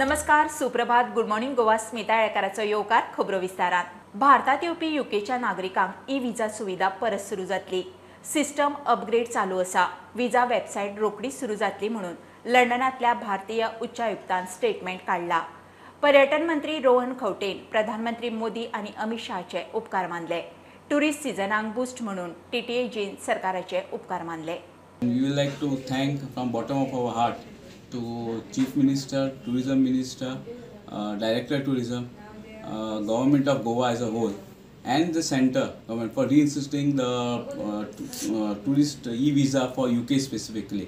नमस्कार, सुप्रभात, good morning Goa. Smita येळकाराचो येवकार खबरो विस्तारात. भारतात येवपी युकेच्या नागरिकांक ई विजा सुविधा परत सुरू जातली. सिस्टम अपग्रेड चालू आसा. विजा वेबसायट रोखडीच सुरू जातली म्हणून लंडनांतल्या भारतीय उच्चायुक्तान स्टेटमेंट काडला. पर्यटन मंत्री रोहन खंवटेन प्रधानमंत्री मोदी आनी अमित शहाचे उपकार मानले. टुरिस्ट सिजनाक बूस्ट म्हणून टीटीएजीन सरकाराचे उपकार मानले. We would like to thank from bottom of our heart to Chief Minister, Tourism Minister, Director Tourism, Government of Goa as a whole, and the Centre Government for reinsisting the tourist e-visa for UK specifically.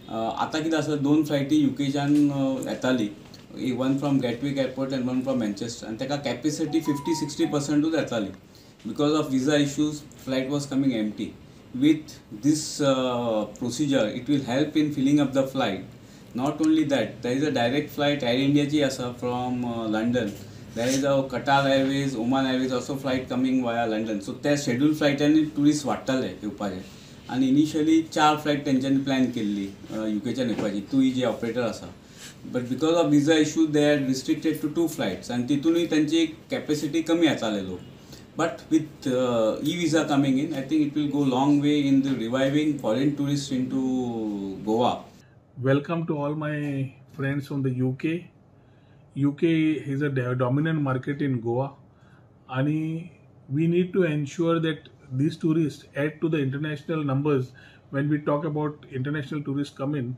आता कितें आसा, दोन फ्लायटी युकेच्यान येताली, one from Gatwick Airport and one from Manchester, आनी ताका capacity 50-60% येताली. Because of visa issues flight was coming empty. With this procedure it will help in filling up the flight. Not only that, there is a direct flight Air India ji asa from London. There is a Qatar Airways, Oman Airways also flight coming via London. So त्या scheduled flight आनी tourist वाडटाले येवपाचे. आनी initially 4 flight तेंच्यांनी plan केल्ली युकेच्यान येवपाची, तुई जे operator आसा, but because of visa issue they are restricted to 2 flights आनी तितूनय तेंची कॅपेसिटी कमी येताले लोक. But with e-visa coming in, I think it will go long way in the reviving foreign tourists into Goa. Welcome to all my friends from the UK. UK is a dominant market in Goa, and we need to ensure that these tourists add to the international numbers. When we talk about international tourists come in,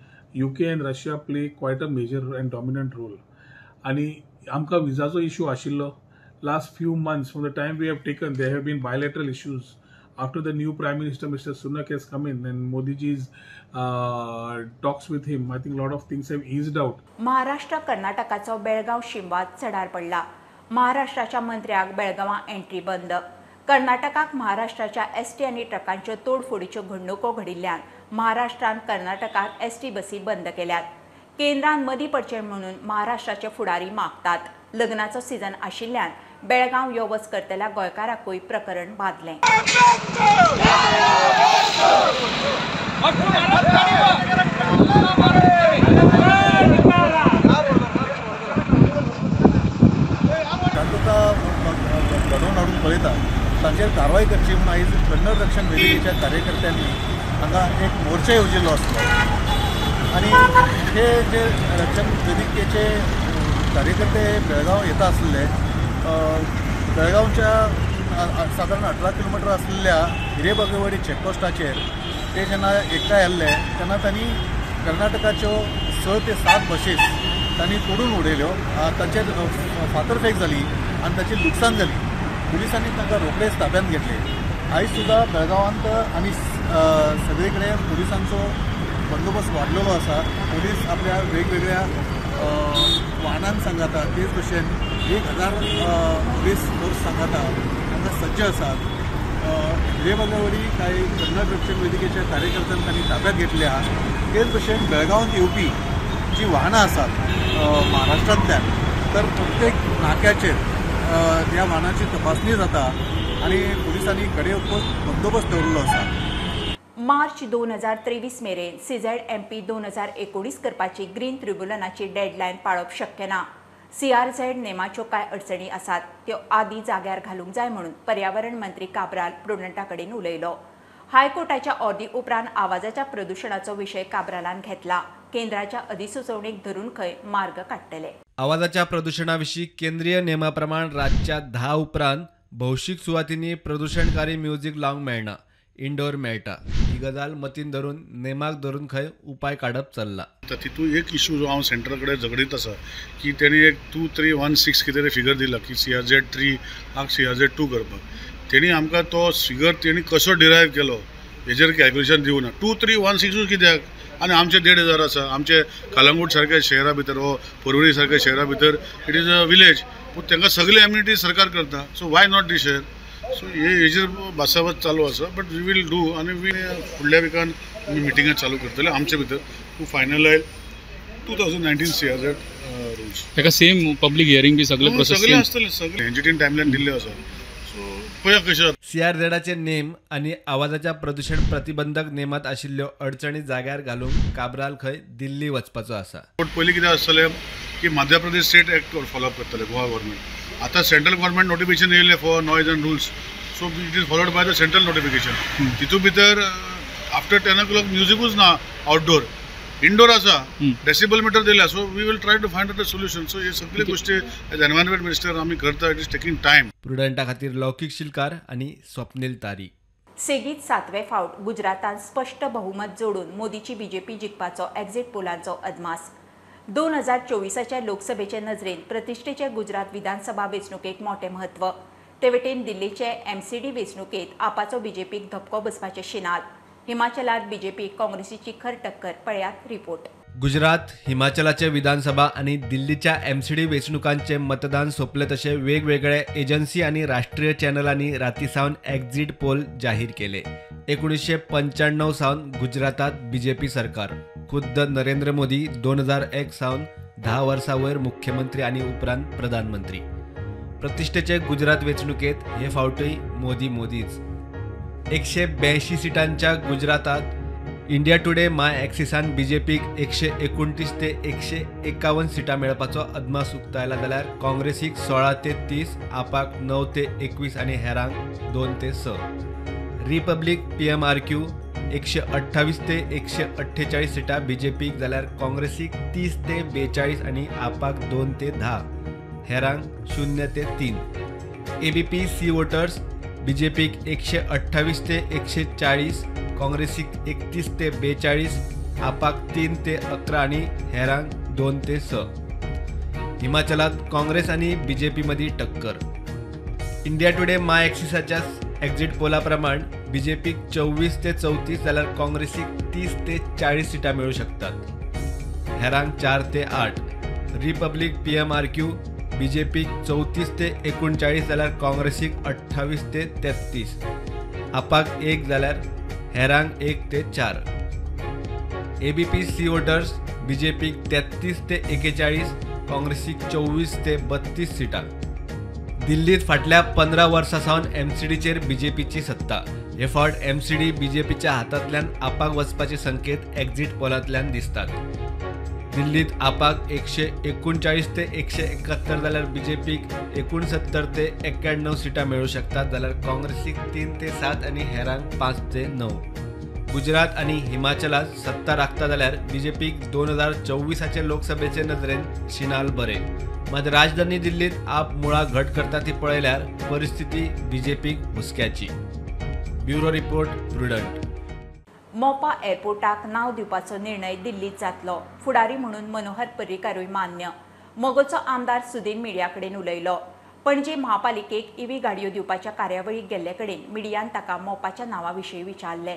UK and Russia play quite a major and dominant role. And आमकां विजाचो issue आशिल्लो. Last few months, from the time we have taken, there have been bilateral issues. After the new Prime Minister, Mr. Sunak, has come in and Modi ji's talks with him, I think a lot of things have eased out. Maharashtra कर्नाटकाचो बेळगांव शिमवाद चडार पडला. महाराष्ट्राच्या मंत्र्याक बेळगांवां entry बंद. कर्नाटकाक महाराष्ट्राच्या ST आनी ट्रकांच्यो तोडफोडीच्यो घडणुको घडिल्ल्यान महाराष्ट्रान कर्नाटकात एसटी बसी बंद केल्यात. केंद्रान मदीं पडचें म्हणून महाराष्ट्राचे फुडारी मागतात. लग्नाचो सीजन आशिल्ल्यान बेळगांव यो वच करतल्या गोंयकाराकूय प्रकरण बादलें. शांतता घडोवन हाडून पळयता तांचेर कारवाय करची म्हणून आयज कन्नड रक्षण वेदिकेच्या कार्यकर्त्यांनी हांगा एक मोर्चा येवजिल्लो आसलो. आनी हे जे रक्षण वेदिकेचे कार्यकर्ते बेळगांव येता आसले, बेळगांवच्या सादारण 18 किलोमिटर आसलेल्या हिरेबागेवाडी चॅकपोस्टाचेर ते जेन्ना एकठांय आयल्ले तेन्ना तांणी कर्नाटकाच्यो 6 ते 7 बशीस तांणी तोडून उडयल्यो. तांचेर फातरफेक जाली आनी ताची लुकसाण जाली. पुलिसांनी तांकां रोखडेच ताब्यांत घेतले. आयज सुद्दां बेळगांवांत आनी सगळे कडेन पुलिसांचो बंदोबस्त वाडलेलो आसा. पुलीस आपल्या वेगवेगळ्या वाहनान सांगाता, तेच भशेन 1000 पुलीस फोर्स सांगाता तांकां सज्ज आसात. हिरेबागेवाडी कांय कन्नड रक्षण वेदिकेच्या कार्यकर्त्यांक तांणी ताब्यांत घेतल्या. तेच भशेन बेळगांवांत येवपी जी वाहनां आसात महाराष्ट्रांतल्यान, तर प्रत्येक नाक्याचेर ह्या वाहनाची तपासणी जाता आनी पुलिसांनी कडे बंदोबस्त दवरिल्लो आसा. मार्च 2023 मेरेन CZMP 2019 करपाची ग्रीन ट्रिब्युनलाची डेडलायन पाळप शक्य ना. CRZ नेमाच्यो कांय अडचणी आसात, त्यो आदी जाग्यार घालूंक जाय म्हणून पर्यावरण मंत्री काब्राल प्रुडंटा कडेन उलयलो. हायकोर्टाच्या ऑर्दी उपरांत आवाजाच्या प्रदुशणाचो विशय काब्रालान घेतला. केंद्राच्या अधिसुचोवणेक धरून खंय मार्ग काडटले. आवाजाच्या प्रदुशणा विशीं केंद्रीय नेमा प्रमाण रातच्या 10 उपरांत भौशीक सुवातींनी प्रदुशणकारी म्युझिक लावंक मेळना, इंडोर मेळटा. ही गजाल मतीन धरून नेमाक धरून खंय उपाय काडप चल्ला. तर तितून एक इशू जो हांव सेंट्रल कडेन झगडीत आसा की तेणी एक 2316 कितें तरी फिगर दिला की CRZ 3 आक CRZ 2 करपाक. तेणी आमकां तो फिगर तेणी कसो डिरायव केलो हेजेर कॅल्क्युलेशन दिवना. 2316 कित्याक आनी आमचे 1500 आसा. आमचे कलंगूट सारक्या शहरा भितर वो पर्वरी सारक्या शहरा भितर it is a village, पूण तांकां सगळे एम्युनिटी सरकार करता. So why not this शहर? सो हे हेजेर भासाभास चालू आसा, बट we will do. आनी वी फुडल्या विकान आमी मिटिंगां चालू करतले आमचे भितर टू फायनलायज 2019 CRZ rules. ताका सेम पब्लीक हियरींग बी सगळे प्रोसेस सगळे आसतले, सगळे एनजीटीन टायमलायन दिल्ले आसा. सो पळया कशें सीआरझेडाचे नेम आनी आवाजाच्या प्रदूषण प्रतिबंधक नेमात आशिल्ल्यो अडचणी जाग्यार घालूंक काब्राल खंय दिल्ली वचपाचो आसा. पयलीं कितें आसतलें की की Madhya Pradesh state act follow up करतले गोवा गव्हर्मेंट. आतां सेंट्रल गव्हर्मेंट नोटिफिकेशन येयलें for noise and rules, so it is followed by the central notification. तितून भितर आफ्टर 10 o'clock म्युजिकूच ना आउटडोर, इंडोर आसा, डेसिबल मिटर दिल्या. So we will try to find out a solution. So हे सगळे गोष्टी as environment minister आमी करता. It is taking time. प्रुडंटा खातीर लौकीक शिलकार आनी स्वप्नील तारी. सेगीत 7वे फावट गुजरातान स्पष्ट बहुमत जोडून मोदीची बीजेपी जिखपाचो एक्झिट पोलांचो अदमास. 2024च्या लोकसभेचे नजरेन प्रतिष्ठेचे गुजरात विधानसभा वेंचणुकेक मोठें म्हत्व. ते वटेन दिल्लीचे एमसीडी वेंचणुकेंत आपाचो बीजेपीक धपको बसपाचे शिनाल. हिमाचलात बीजेपी काँग्रेसीची खर टक्कर. पळयात रिपोर्ट. गुजरात, हिमाचलाचे विधानसभा आणि दिल्लीच्या एमसीडी वेंचणुकांचे मतदान सोंपले तशे वेगवेगळे एजन्सी आणि राष्ट्रीय चॅनलांनी राती सावन एक्झिट पोल जाहीर केले. 1995 सावन गुजरातात बीजेपी सरकार. खुद्द नरेंद्र मोदी 2001 सावन 10 वर्सां वयर मुख्यमंत्री आणि उपरांत प्रधानमंत्री. प्रतिष्ठेचे गुजरात वेंचणुकेत हे फावटूय मोदी मोदीच. 182 सिटांच्या गुजरातात इंडिया टुडे my ॲक्सिसान बीजेपीक 129 ते 151 सिटां मेळपाचो अदमास उक्तायला जाल्यार काँग्रेसीक 16 ते 30, आपाक 9 ते 21 आनी हेरांक 2 ते 6. रिपब्लीक PMRQ 128 ते 148 सिटां बीजेपीक जाल्यार काँग्रेसीक 30 ते 42 आनी आपाक 2 ते 10, हेरांक 0 ते 3. एबीपी सी वोटर्स बीजेपीक 128 ते 140, काँग्रेसीक 31 ते 42, आपाक 3 ते 11 आनी हेरांक 2 ते 6. हिमाचलात काँग्रेस आनी बीजेपी मदीं टक्कर. इंडिया टुडे my ॲक्सिसाच्या एक्झिट पोला प्रमाण बीजेपीक 24 ते 34 जाल्यार काँग्रेसीक 30 ते 40 सिटां मेळूं शकतात, हेरांक 4 ते 8. रिपब्लीक PMRQ बीजेपीक 34 ते 39 जाल्यार काँग्रेसीक 28 ते 33, आपाक 1 जाल्यार हेरांक 1 ते 4. एबीपी सी वोटर्स बीजेपीक 33 ते 41, काँग्रेसीक 24 ते 32 सिटां. दिल्लीत फाटल्या 15 वर्सां सावन एमसीडीचेर बीजेपीची सत्ता. हे फावट एमसीडी बीजेपीच्या हातांतल्यान आपाक वचपाचे संकेत एक्झिट पोलांतल्यान दिसतात. दिल्लीत आपाक 139 ते 171 जाल्यार बीजेपीक 69 ते 91 सिटां मेळूं शकतात जाल्यार काँग्रेसीक 3 ते 7 आनी हेरांक 5 ते 9. गुजरात आनी हिमाचलात सत्ता राखता जाल्यार बीजेपीक 2024 लोकसभेचे नजरेन शिनाल बरे. मात राजधानी दिल्लीत आप मुळां घट करता ती पळयल्यार परिस्थिती बीजेपीक हुस्क्याची. Bureau report, Prudent. Mopa एअरपोर्टाक नाव दिवपाचो निर्णय दिल्लीत जातलो. फुडारी म्हणून मनोहर पर्रीकारूय मान्य. मगोचो आमदार सुदीन मिडिया कडेन उलयलो. पणजे महापालिकेक इवी गाडयो दिवपाच्या कार्यावळीक गेल्ले कडेन मिडियान ताका मोपाच्या नांवा विशीं विचारलें.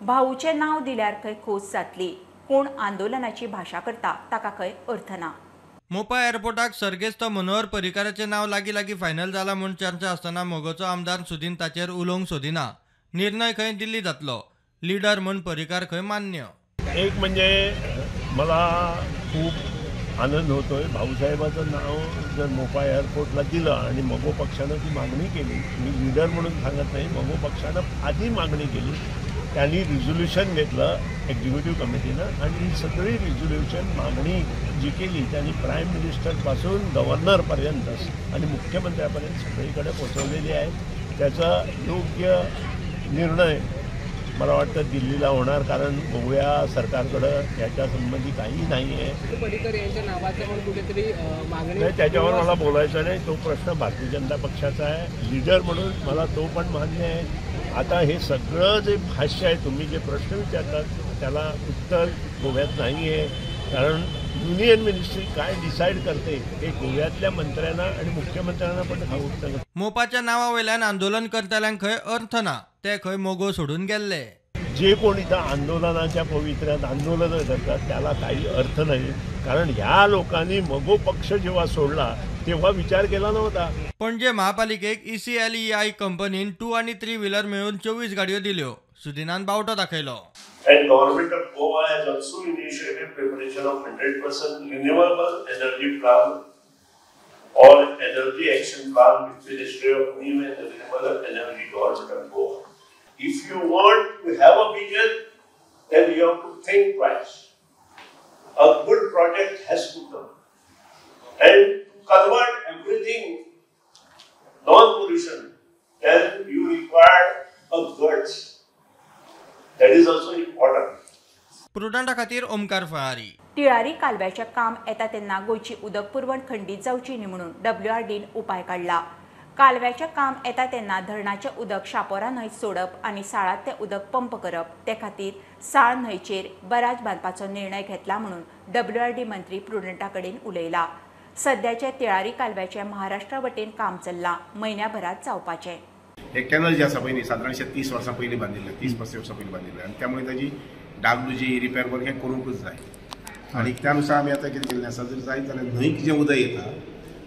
भाऊचें नांव दिल्यार खंय खोस जातली, कोण आंदोलनाची भाशा करता ताका खंय अर्थ ना. मोपा एअरपोर्टाक सर्गेस्त मनोहर पर्रीकाराचें नांव लागीं लागीं फायनल जाला म्हूण चर्चा आसतना मगोचो आमदार सुदीन ताचेर उलोवंक सोदिना. निर्णय खंय दिल्ली जातलो. लीडर म्हूण पर्रीकार खंय मान्य. एक म्हणजे मला खूप आनंद होतोय, भाऊसाहेबाचं नाव जर मोपा एअरपोर्टला दिलं आणि मगो पक्षानं ती मागणी केली, मी लीडर म्हणून सांगत नाही, मगो पक्षानं आधी मागणी केली, त्यांनी रिझोल्युशन घेतलं एक्झिक्युटिव्ह कमिटीनं आणि ही सगळी रिझोल्युशन मागणी जी केली त्यांनी प्राईम मिनिस्टरपासून गव्हर्नरपर्यंत आणि मुख्यमंत्र्यापर्यंत सगळीकडे पोचवलेली आहे. त्याचा योग्य निर्णय मला वाटतं दिल्लीला होणार, कारण गोव्या सरकारकडं याच्या संबंधी काही नाही आहे. पर्रीकर यांच्या नावाचं पण कुठेतरी मागणी नाही, त्याच्यावर मला बोलायचं नाही. तो प्रश्न भारतीय जनता पक्षाचा आहे. लीडर म्हणून मला तो पण मान्य आहे. आता हे सगळं जे भाष्य आहे, तुम्ही जे प्रश्न विचारतात त्याला उत्तर गोव्यात नाही आहे, कारण युनियन मिनिस्ट्री काय डिसाईड करते हे गोव्यातल्या मंत्र्यांना आणि मुख्यमंत्र्यांना पण ठाऊक नाही. मोपाच्या नावा वयल्यान आंदोलन करतल्यांक खंय अर्थ ना, ते खंय मोगो सोडून गेल्ले. जे कोण इथं आंदोलनाच्या पवित्र्यात आंदोलनं करतात त्याला काही अर्थ नाही, कारण ह्या लोकांनी मगो पक्ष जेव्हा सोडला तेव्हा विचार केला नव्हता. पणजे महापालिकेक ECLEI कंपनीन 2 आणि 3 व्हीलर मेळून 24 गाडयो दिल्यो. सुदिनान बावटो दाखयलो. And government of Goa has also initiated preparation of 100% renewable energy plan or energy action plan with Ministry of New and Renewable Energy, Government of Goa. If you want to have a vision, then you have to think twice. A good project has to come. प्रुडंटा खातीर ओमकार फळारी. तिळारी कालव्याचें काम येता तेन्ना गोंयची उदक पुरवण खंडीत जावची न्ही म्हणून डब्ल्यूआरडीन उपाय काडला. कालव्याचें काम येता तेन्ना धरणाचें उदक शापोरा न्हंयत सोडप आनी साळांत तें उदक पंप करप, ते खातीर साळ न्हंयचेर बराज बांदपाचो निर्णय घेतला म्हणून डब्ल्यूआरडी मंत्री प्रुडंटा कडेन उलयला. सद्याचे तिळारी कालव्याचें महाराष्ट्रा वटेन काम चल्लां, म्हयन्याभरात जावपाचें. हे कॅनल जे आसा पयलीं सादारणशे 30 वर्सां पयलीं बांदिल्ले, 30-35 वर्सां पयलीं बांदिल्ले आनी त्यामुळे ताजी डागडुजी रिपेर वर्क हें करूंकूच जाय. आनी त्यानुसार आमी आतां कितें केल्लें आसा, जर जायत जाल्यार न्हंयक जें उदक येता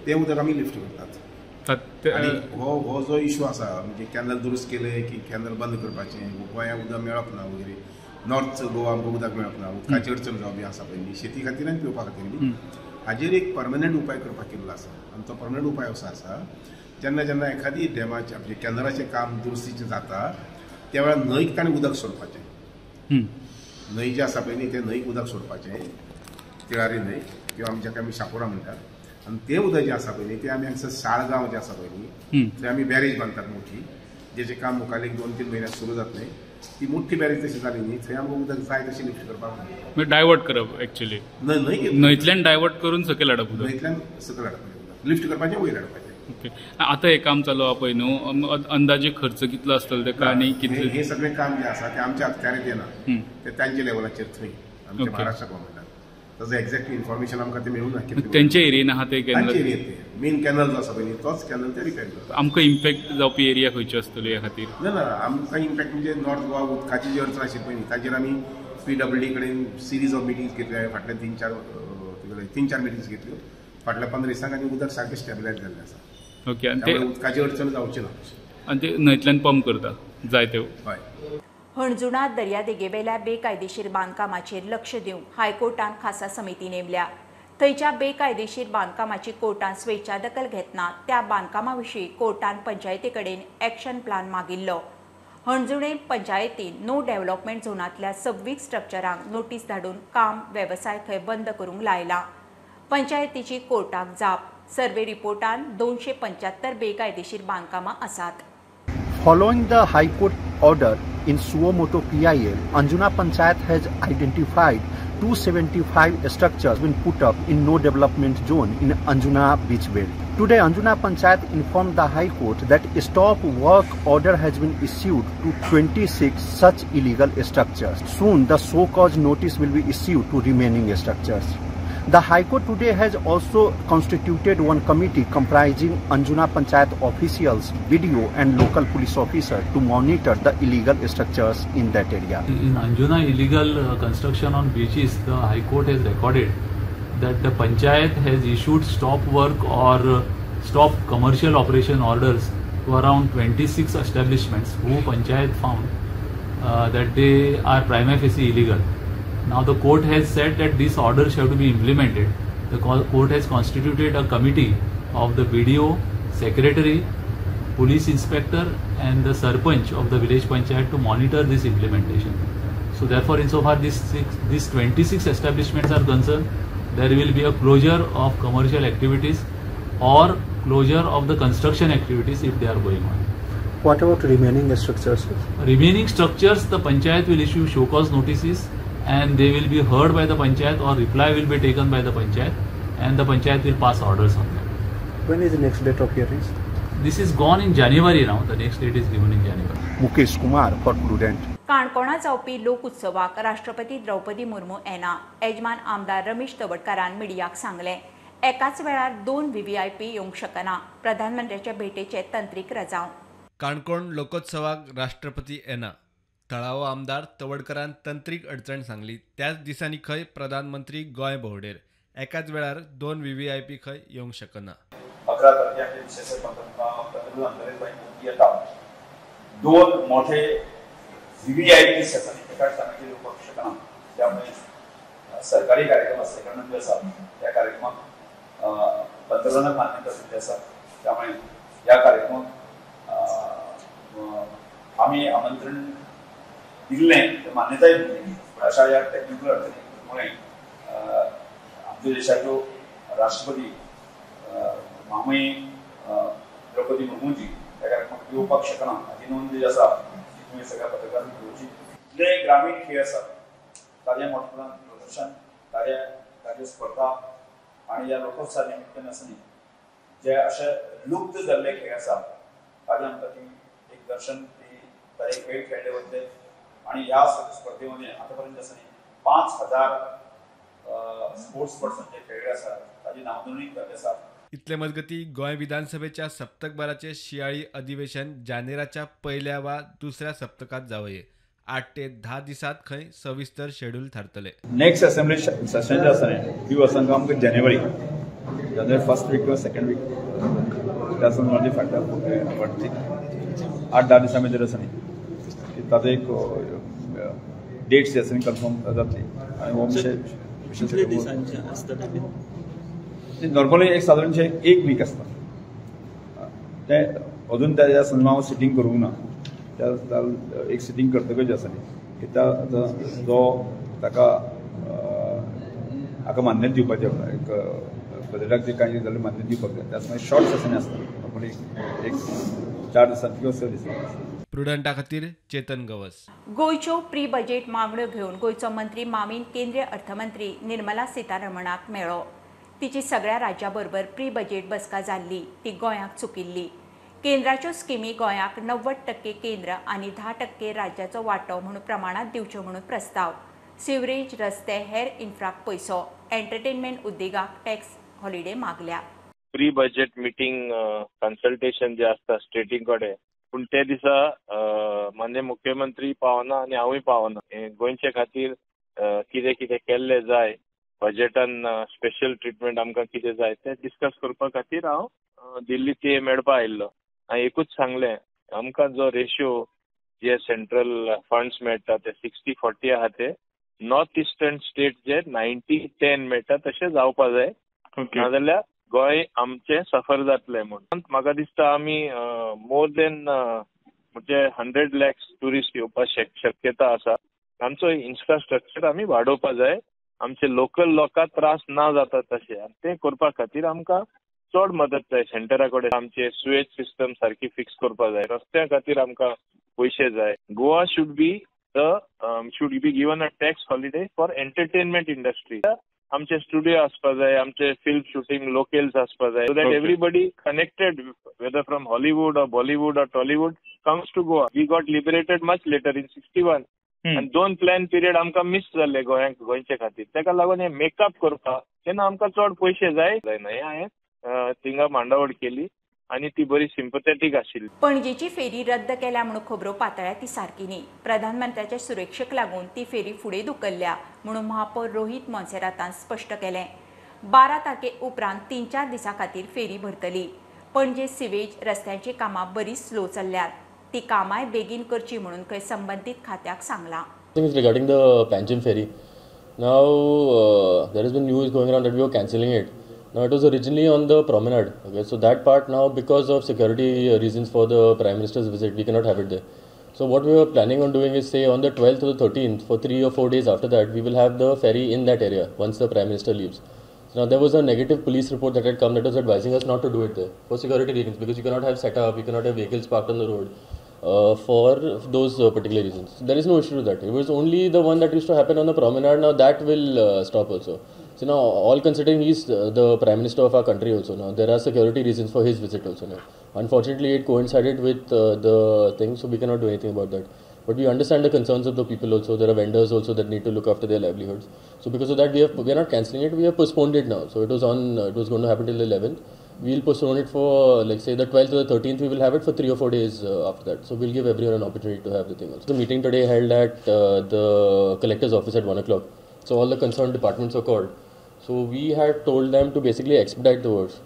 तें उदक आमी लिफ्ट करतात. आनी हो जो इशू आसा म्हणजे कॅनल दुरुस्त केले की कॅनल बंद करपाचें, गोंयांक उदक मेळप ना वगैरे, नॉर्थ गोवा आमकां उदक मेळप ना, उदकाची अडचण जावप बी आसा पयलीं शेती खातीर आनी पिवपा खातीर बी, हाजेर एक परमनंट उपाय करपाक केल्लो आसा. आनी तो परमनंट उपाय असो आसा, जेन्ना जेन्ना एखादी डॅमाचें म्हणजे कॅनलाचें काम दुरुस्तीचें जाता त्या वेळार न्हंयक ताणें उदक सोडपाचें. न्हंय जें आसा पळय न्ही तें न्हंयक उदक सोडपाचें, तिळारी न्हंय किंवा आमी जाका आमी शापोरा म्हणटात. आनी तें उदक जें आसा पळय न्ही तें आमी हांगसर साळगांव जें आसा पळय न्ही थंय आमी बॅरेज बांदतात मोठी, जेचें काम मुखार एक 2-3 म्हयन्याक सुरू जातलें. ती मोठी बॅरेज तशी जाली न्ही थंय आमकां उदक जाय तशें लिफ्ट करपाक डायवर्ट करप एक्चुअली न्हंय न्हंयतल्यान डायवर्ट करून सकयल हाडप, न्हंयतल्यान सकयल हाडपाचें, लिफ्ट करपाचें वयर हाडपाचें. ओके, आतां हें काम चालू आहा पळय न्हू, अंदाजे खर्च कितलो आसतलो तेका आनी कितले? हें सगळें काम जें आसा तें आमच्या अखत्यारींत येना, तें तांच्या लेवलाचेर थंय आमच्या महाराष्ट्र गव्हर्मेंटान ताजो एक्झॅक्ट इन्फॉर्मेशन आमकां तें मेळूं ना. तेंच्या एरियेन आहा ते कॅनल, तांच्या एरियेन मेन कॅनल जो आसा पळय तोच कॅनल ते रिपेर करता. आमकां इम्पॅक्ट जावपी एरिया खंयची आसतली ह्या खातीर? ना ना, आमकां इम्पॅक्ट म्हणजे नॉर्थ गोवा उदकाची जी अडचण आशिल्ली पळय न्ही ताजेर आमी पीडब्ल्यूडी कडेन सिरीज ऑफ मिटिंग्स घेतल्या, फाटल्या 3-4 मिटिंग्स घेतल्यो फाटल्या 15 दिसांक आनी उदक सारकें स्टेबलायज जाल्लें आसा. ओके, आनी ते उदकाची अडचण जावची ना आनी ते न्हंयतल्यान पंप करता जाय ते. हय. हणजुणा दर्यादेगेवेल्या बेकायदेशीर बांदकामाचेर लक्ष दिवंक हायकोर्टान खासा समिती नेमल्या. थंयच्या बेकायदेशीर बांदकामाची कोर्टान स्वेच्छा दखल घेतना त्या बांदकामा विशीं कोर्टान पंचायती कडेन एक्शन प्लान मागिल्लो. हणजुणे पंचायतीन नो डेव्हलपमेंट झोनांतल्या 26 स्ट्रक्चरांक नोटीस धाडून काम वेवसाय थंय बंद करूंक लायला. पंचायतीची कोर्टाक जाप. सर्वे रिपोर्टान 275 बेकायदेशीर बांदकामां आसात. Following the High Court order in suo motu PIL, Anjuna Panchayat has identified 275 structures been put up in no development zone in Anjuna beach belt. Today, Anjuna Panchayat informed the High Court that a stop work order has been issued to 26 such illegal structures. Soon, the so-called notice will be issued to remaining structures. The High Court today has also constituted one committee comprising Anjuna Panchayat officials, BDO and local police officer to monitor the illegal structures in that area. In Anjuna illegal construction on beaches, the High Court has recorded that the Panchayat has issued stop work or stop commercial operation orders to around 26 establishments who Panchayat found that they are prima facie illegal. Now the court has said that these orders have to be implemented. The court has constituted a committee of the BDO, secretary, police inspector and the sarpanch of the village panchayat to monitor this implementation. So therefore, insofar these 26 establishments are concerned, there will be a closure of commercial activities or closure of the construction activities if they are going on. What about remaining structures? Remaining structures, the panchayat will issue show cause notices and they will be heard by the panchayat or reply will be taken by the panchayat and the panchayat will pass orders on them. When is the next date of hearings? This is gone in January now. The next date is given in January. Mukesh Kumar for Prudent. काणकोणा जावपी लोक उत्सवाक राष्ट्रपती द्रौपदी मुर्मू येना. येजमान आमदार रमेश तवडकारान मिडियाक सांगलें, एकाच वेळार 2 VVIP येवंक शकना. प्रधानमंत्र्याचे भेटेचे तंत्रीक रजांव. काणकोण लोकोत्सवाक राष्ट्रपती येना. थळावो आमदार तवडकरान तंत्रीक अडचण सांगली. त्याच दिसांनी खंय प्रधानमंत्री गोंय भोंवडेर. एकाच वेळार 2 VVIP खंय येवंक शकना. 11 तारखे विशेष पंतप्रधान नरेंद्रभाई मोदी येता. 2 मोठे VVIP आसा एकाच टायमाचेर येवपाक शकना. त्यामुळे सरकारी कार्यक्रम आसले कारणान जे आसा त्या कार्यक्रमाक पंतप्रधानाक मान्यता दिल्ली आसा. त्यामुळे ह्या कार्यक्रमाक आमी आमंत्रण दिल्लें, मान्यताय दिल्ली, पूण अशा ह्या टॅक्निकल अडचणीमुळे आमच्या देशाच्यो राष्ट्रपती महामहिम द्रौपदी मुर्मूजी त्या कार्यक्रमाक येवपाक शकना हाची नोंद जी आसा ती तुमी सगळ्या पत्रकारांनी घेवची. जे ग्रामीण खेळ आसात ताजें मोठ्या प्रदर्शन, ताज्यो स्पर्धा आनी ह्या लोकोत्सवा निमित्तान आसा न्ही जे अशे लुप्त जाल्ले खेळ आसा ताजें आमकां ती एक दर्शन, ती ताजे खेळ खेळ्ळे वतले. आनी ह्या स्पर्धे मदीं आतां पर्यंत आसा न्ही 5000 स्पोर्ट्स पर्सन जे खेळ्ळे आसा ताजी नांवनोंदणी जाल्ली आसा. इतले मजगती गोंय विधानसभेच्या सप्तकभराचे शियाळी अधिवेशन जानेराच्या पयल्या वा दुसऱ्या सप्तकात जावये. 8 ते 10 दिसात खंय सविस्तर शेड्यूल थारतले. नेक्स्ट असेंब्ली सेशन जे आसा न्ही ती वचून आमकां जानेवारी फर्स्ट वीक किंवा सेकंड वीक त्या संदर्भात फाटल्या 8-10 दिसां भितर आसा न्ही ताजो एक डेट्स जे आसा न्ही कन्फर्म जातली. आनी हो विशय नॉर्मली एक सादारणशें एक वीक आसता. तें अजून त्या संदर्भात हांव सिटींग करूंक ना. त्या एक सिटींग करतकच जे आसा न्ही की त्या जो ताका हाका मान्यता दिवपाचें, एक बजेटाक जे कांय जाल्यार मान्यता दिवपाक जाय. त्याच मागीर शॉर्ट सेशन आसता नॉर्मली एक 4 दिसांनी किंवा 6 दिसांनी. प्रुडंटा खातीर चेतन गवस. गोंयच्यो प्री बजेट मागण्यो घेवन गोंयचो मंत्री मामीन केंद्रीय अर्थमंत्री निर्मला सीतारमणाक मेळ्ळो. तिची सगळ्या राज्या बरोबर प्री बजेट बसका जाल्ली ती गोंयाक चुकिल्ली. केंद्राच्यो स्किमी गोंयाक 90% केंद्र आनी 10% राज्याचो वांटो म्हणून प्रमाणांत दिवच्यो म्हणून प्रस्ताव, सिवरेज, रस्ते, हेर इन्फ्राक पयसो, एंटरटेनमेंट उद्देगाक टॅक्स हॉलिडे मागल्या. प्री बजेट मिटींग कन्सल्टेशन जे आसता स्टेटी कडेन, पूण ते दिसा माननीय मुख्यमंत्री पावना आनी हांवूय पावना. गोंयचे खातीर कितें कितें केल्लें जाय, बजेटान स्पेशल ट्रिटमेंट आमकां कितें जाय तें डिस्कस करपा खातीर हांव दिल्ली ते मेळपा आयिल्लो. हांवें एकूच सांगलें, आमकां जो रेशियो जे सेंट्रल फंड्स मेळटा ते 60-40 आहा, ते नॉर्थ इस्टर्न स्टेट जे 90-10 मेळटा तशें जावपा जाय, नाजाल्यार गोंय आमचें सफर जातलें म्हूण. म्हाका दिसता आमी मोर देन म्हणजे 100 लॅक्स ट्युरिस्ट येवपा शक्यता आसा. आमचो इन्फ्रास्ट्रक्चर आमी वाडोवपा जाय, आमचे लोकल लोकांक त्रास ना जाता तशें, आनी तें करपा खातीर आमकां चड मदत जाय सेंटरा कडेन. आमचे सुएज सिस्टम सारकी फिक्स करपा जाय, रस्त्या खातीर आमकां पयशे जाय. Goa should be given a tax holiday for entertainment industry. आमचे स्टुडिओ आसपा जाय, आमचे फिल्म शूटिंग लोकेल्स आसपा जाय, so that everybody connected whether from Hollywood or Bollywood or Tollywood comes to Goa. We got liberated much later in 61 आनी 2 plan period आमकां miss जाल्ले गोंयांक, गोंयचे खातीर. ताका लागून हे मेकअप करपाक तेन्ना आमकां चड पयशे जाय जायना. हें हांवें थिंगा मांडावळ केली आनी ती बरी सिंपथेटीक आशिल्ली. पणजेची फेरी रद्द केल्या म्हणून खबरो पातळ्या ती सारकी न्ही. प्रधानमंत्र्याच्या सुरक्षेक लागून ती फेरी फुडें धुकल्ल्या म्हणून महापौर रोहित मोन्सेरातान स्पश्ट केलें. 12 तारखे उपरांत 3-4 दिसां खातीर फेरी भरतली. पणजे सिवेज रस्त्यांची कामां बरीच स्लो चल्ल्यात, ती कामांय बेगीन करची म्हणून खंय संबंदीत खात्याक सांगलां. Regarding the Panjim ferry, now there has been news going around that we are cancelling it. Now it was originally on the promenade, okay, so that part now because of security reasons for the Prime Minister's visit, we cannot have it there. So what we were planning on doing is, say on the 12th or the 13th, for 3 or 4 days after that, we will have the ferry in that area once the Prime Minister leaves. So now there was a negative police report that had come that was advising us not to do it there for security reasons, because you cannot have setup, you cannot have vehicles parked on the road for those particular reasons. So there is no issue with that. It was only the one that used to happen on the promenade. Now that will stop also. So now, all considering he is the Prime Minister of our country also now, there are security reasons for his visit also now. Unfortunately, it coincided with the thing, so we cannot do anything about that. But we understand the concerns of the people also. There are vendors also that need to look after their livelihoods. So because of that, we are not cancelling it. We have postponed it now. So it was going to happen till the 11th. We'll postpone it for, like, say the 12th or the 13th. We will have it for 3 or 4 days after that. So we'll give everyone an opportunity to have the thing also. The meeting today held at the collector's office at 1 o'clock. So all the concerned departments were called. So we had told them to basically expedite the works.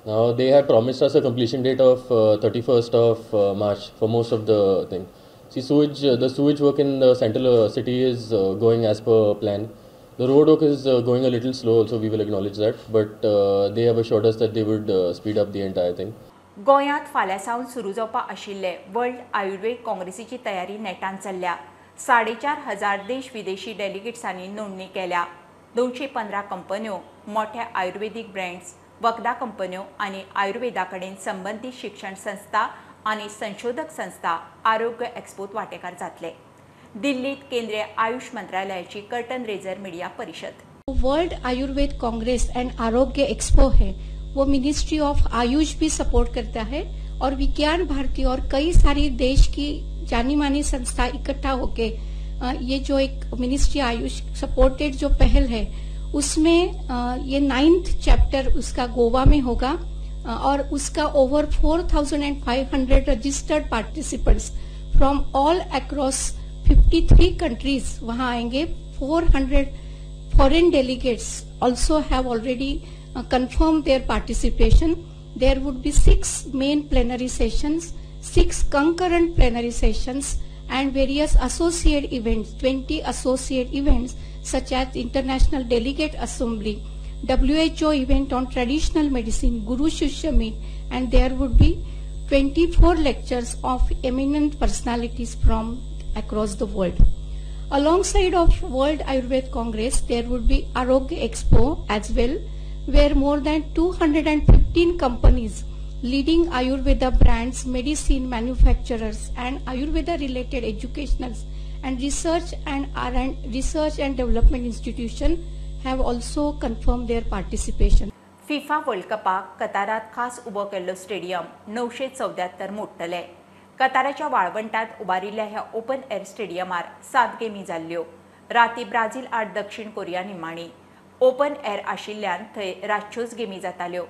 Now they had promised us a completion date of 31st of March for most of the thing. See, the sewage work in the central city is going as per plan. The road work is going a little slow also, we will acknowledge that, but they have assured us that they would speed up the entire thing. गोंयांत फाल्यां सावन सुरू जावपा आशिल्ले world आयुर्वेद काँग्रेसीची तयारी नेटान चल्ल्या. 4,500 देश विदेशी डेलिगेट्सांनी नोंदणी केल्या. 215 कंपन्यो, मोठ्या आयुर्वेदीक ब्रँड्स, वखदां कंपन्यो आनी आयुर्वेदा कडेन संबंदीत शिक्षण संस्था आनी संशोधक संस्था आरोग्य एक्सपोत वांटेकार जातले. दिल्लीत केंद्रीय आयुष मंत्रालयाची कर्टन रेजर मीडिया परिषद. World Ayurveda Congress and Arogya Expo है वो मिनिस्ट्री ऑफ आयुष भी सपोर्ट करता है और विज्ञान भारती और कई सारी देश की जानी मानी संस्था इकट्ठा होके ये जो एक मिनिस्ट्री आयुष सपोर्टेड जो पहल है उसमें ये 9th chapter उसका गोवा में होगा और उसका over 4,500 registered participants from all across 53 countries वहां आएंगे. 400 foreign delegates also have already confirmed their participation. There would be 6 main plenary sessions, 6 concurrent plenary sessions and various associate events, 20 associate events such as International Delegate Assembly, WHO event on traditional medicine, Guru Shishya Meet, and there would be 24 lectures of eminent personalities from across the world. Alongside of World Ayurveda Congress, there would be Arogya Expo as well, where more than 215 companies, leading Ayurveda brands, medicine manufacturers and Ayurveda related educationals and research and development institution have also confirmed their participation. FIFA World कपाक कतारात खास उबो केल्लो stadium 974 मोडटले. कताराच्या वाळवंटात उबारिल्ल्या ह्या open air स्टेडियमार 7 गेमी जाल्ल्यो. राती Brazil आड दक्षिण कोरिया निमाणी. ओपन एअर आशिल्ल्यान थंय रातच्योच गेमी जाताल्यो.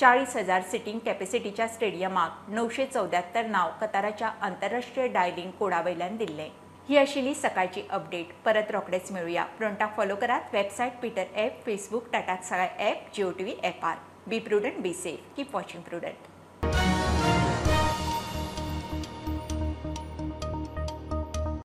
40,000 सिटींग कॅपॅसिटीच्या स्टेडियमाक 974 नांव कताराच्या आंतरराष्ट्रीय डायलिंग कोडा वयल्यान दिल्लें. ही आशिल्ली सकाळची अपडेट. परत रोखडेच मेळुया. प्रणटाक फॉलो करात website Peter app, Facebook, Tata Sky app, Jio TV एपार. Be prudent, be safe, keep watching Prudent.